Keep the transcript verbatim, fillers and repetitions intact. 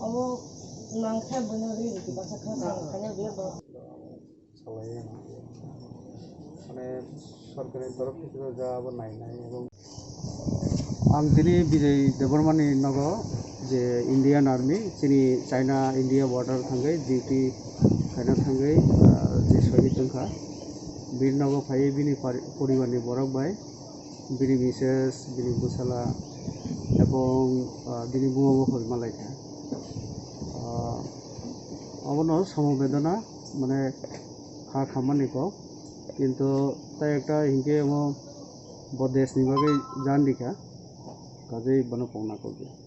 Abo nangkhe bono ri rwdi, bwsa kha khaina rwdi bo. Salai mane sorkarni torof theke ja abo nainai ebong ang tini Bijay Debbarmani nogo je Indian Army chini China India border thangwi duty khaina thangwi, ah, je sohid wngkha bini nogo phaiwi bini pari-, poribarni borok bai bini mises, bini bwsala ebong, ah, bini buma buphur malaikha. Ah, abono somobedona mane ha khammani kok, kintu tai ekta hinkhe omo bo deshni bagwi jan rikha, kajei bono kok nakokya.